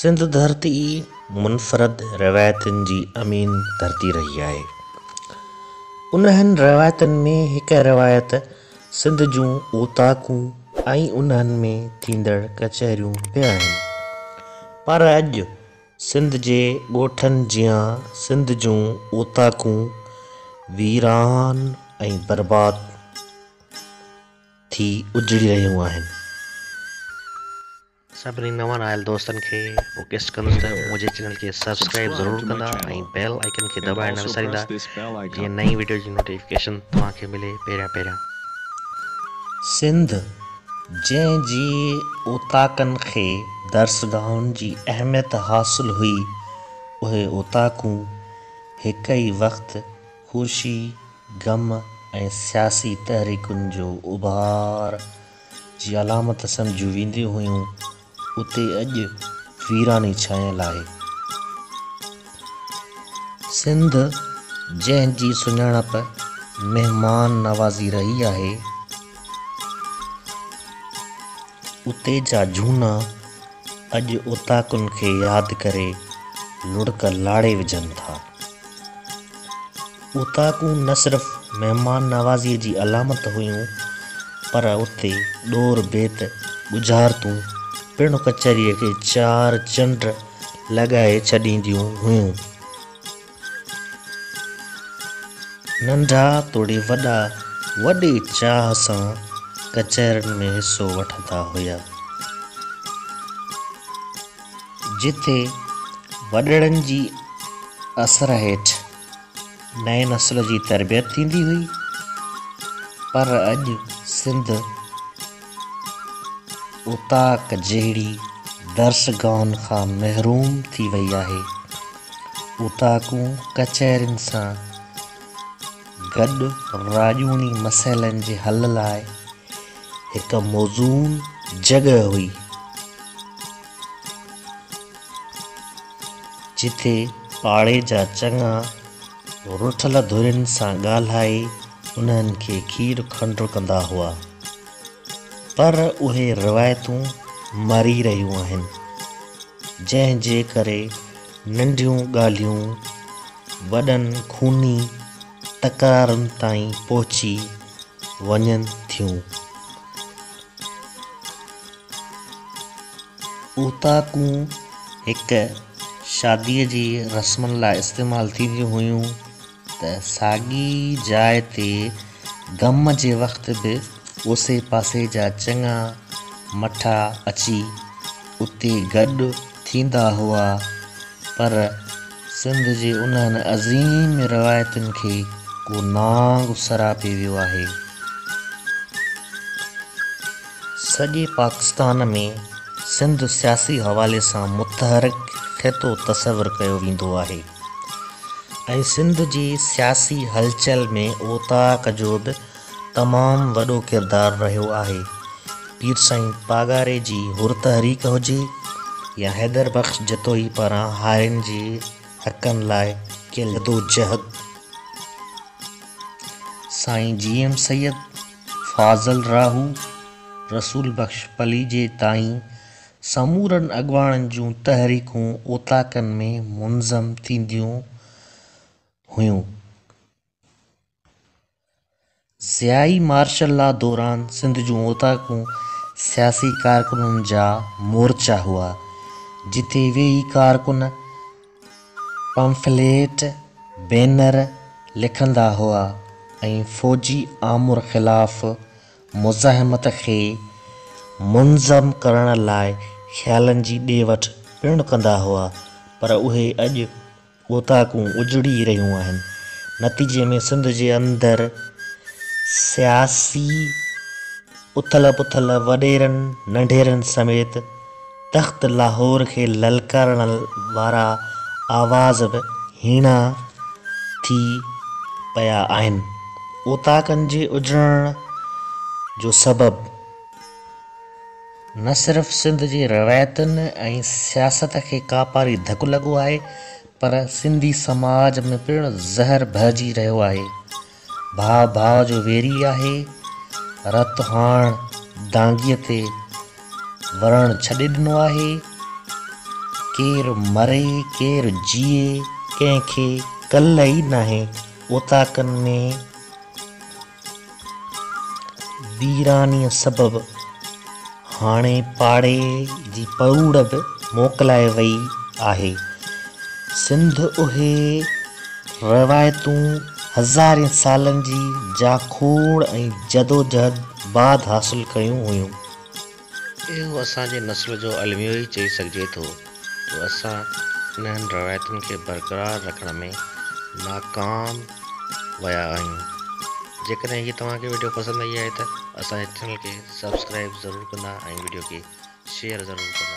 سنڌ ڌرتي منفرد روايتن جي امين ڌرتي رهي آهي. انهن روايتن ۾ هڪ روايت سنڌ جون اوطاقون ۽ انهن ۾ ٿيندڙ ڪچهريون به آهن. پر اڄ سنڌ جي ڳوٺن جيان سنڌ جون اوطاقون ويران ۽ برباد ٿي اجڙي رهيون آهن. سڀني نون آيل دوستن کي رڪويسٽ ڪندس ته منهنجي چينل کي سبسڪرائب ضرور ڪندا ۽ بيل آئيڪن کي دٻائڻ نه وساريندا جيئن نئين وڊيو جي نوٽيفڪيشن توهان کي ملي پهريان پهريان. سنڌ جنهن جي اوطاقن کي درسگاهن جي اهميت حاصل هئي اهي اوطاقون هڪ ئي وقت خوشي، غم ۽ سياسي تحريڪن جو اڀار جي علامت سمجهيون وينديون هيون، اتي اڄ ويراني ڇانيل آهي. سنڌ جنهن جي سڃاڻپ مهمان نوازي رهي آهي، اتي جا جهونا اڄ اوطاقن کي ياد ڪري لڙڪ لاڙي وجهن ٿا. اوطاقون نه صرف مهمان نوازيء جي علامت هيون، پر اتي ڏور بيت، ڳجهارتون پڻ ڪچهريء کي چار چنڊ لڳائي ڇڏينديون هيون. ننڍا توڙي وڏا وڏي چاهه سان ڪچهرين ۾ حصو وٺندا هيا. جتي وڏڙن جي اثر هيٺ نئين نسل جي تربيت ٿيندي هئي، پر اڄ سنڌ اوطاق جهڙي درسگاهن کان محروم ٿي وئي آهي. اوطاقون ڪچهرين سان گڏ راڄوڻي مسئلن جي حل لاء هڪ موزون جڳهه هئي. جتي پاڙي جا چڱا رٺل ڌرين سان ڳالهائي انهن کي کير کنڊ ڪندا هئا. پر اهي روايتون مري رهيون آهن، جنهن جي ڪري ننڍيون ڳالهيون وڏن خوني تڪرارن تائين پهچي وڃن ٿيون. اوطاقون هڪ شاديء جي رسمن لاء استعمال ٿينديون هيون ته ساڳي جاء تي غم جي وقت به اوسي پاسي جا چڱا مٺا اچي اتي گڏ ٿيندا هئا پر سنڌ جي انهن عظيم روايتن کي ڪو نانگ سراپي ويو آهي. سڄي پاڪستان ۾ سنڌ سياسي حوالي سان متحرڪ خطو تصور ڪيو ويندو آهي ۽ سنڌ جي سياسي هلچل ۾ اوطاق جو به تمام وڏو ڪردار رهيو آهي. پير سائين پاڳاري جي حر تحريڪ هجي يا حيدر بخش جتوئي پاران هارين جي حقن لاء ڪيل جدوجهد، سائين جي ايم سيد، فاضل راهو، رسول بخش پليجي تائين سمورن اڳواڻن جون تحريڪون اوطاقن ۾ منظم ٿينديون هيون. ضيائي مارشل لا دوران سنڌ جون اوطاقون سياسي ڪارڪنن جا مورچا هئا، جتي ويهي ڪارڪن پمفليٽ، بينر لکندا هئا ۽ فوجي آمر خلاف مزاحمت کي منظم ڪرڻ لاء خيالن جي ڏي وٺ پڻ ڪندا هئا پر اهي اڄ اوطاقون اجڙي رهيون آهن. نتيجي ۾ سنڌ جي اندر سياسي اٿل پٿل وڏيرن ننڍيرن سميت تخت لاهور کي للڪارڻ وارا آواز به هيڻا ٿي پيا آهن. اوطاقن جي اجڙڻ جو سبب نه صرف سنڌ جي روايتن ۽ سياست کي ڪاپاري ڌڪ لڳو آهي پر سنڌي سماج ۾ پڻ زهر ڀرجي رهيو آهي. ڀاء ڀاء جو ويري آهي. رت هاڻ دانگيء تي ورڻ ڇڏي ڏنو آهي. ڪير مري ڪير جيئي ڪنهن کي ڪل ئي ناهي. اوطاقن ۾ ويرانيء سبب هاڻي پاڙي جي پروڙ به موڪلائي وئي آهي. سنڌ اهي روايتون هزارين سالن جي جاکوڙ ۽ جدوجهد بعد حاصل ڪيون هيون. اهو اسان جي نسل جو الميو ئي چئي سگهجي ٿو جو اسان انهن روايتن کي برقرار رکڻ ۾ ناڪام ويا آهيون. جيڪڏهن هي توهان کي وڊيو پسند آئي آهي ته اسان جي چينل کي سبسڪرائيب ضرور ڪندا ۽ وڊيو کي شيئر ضرور ڪندا.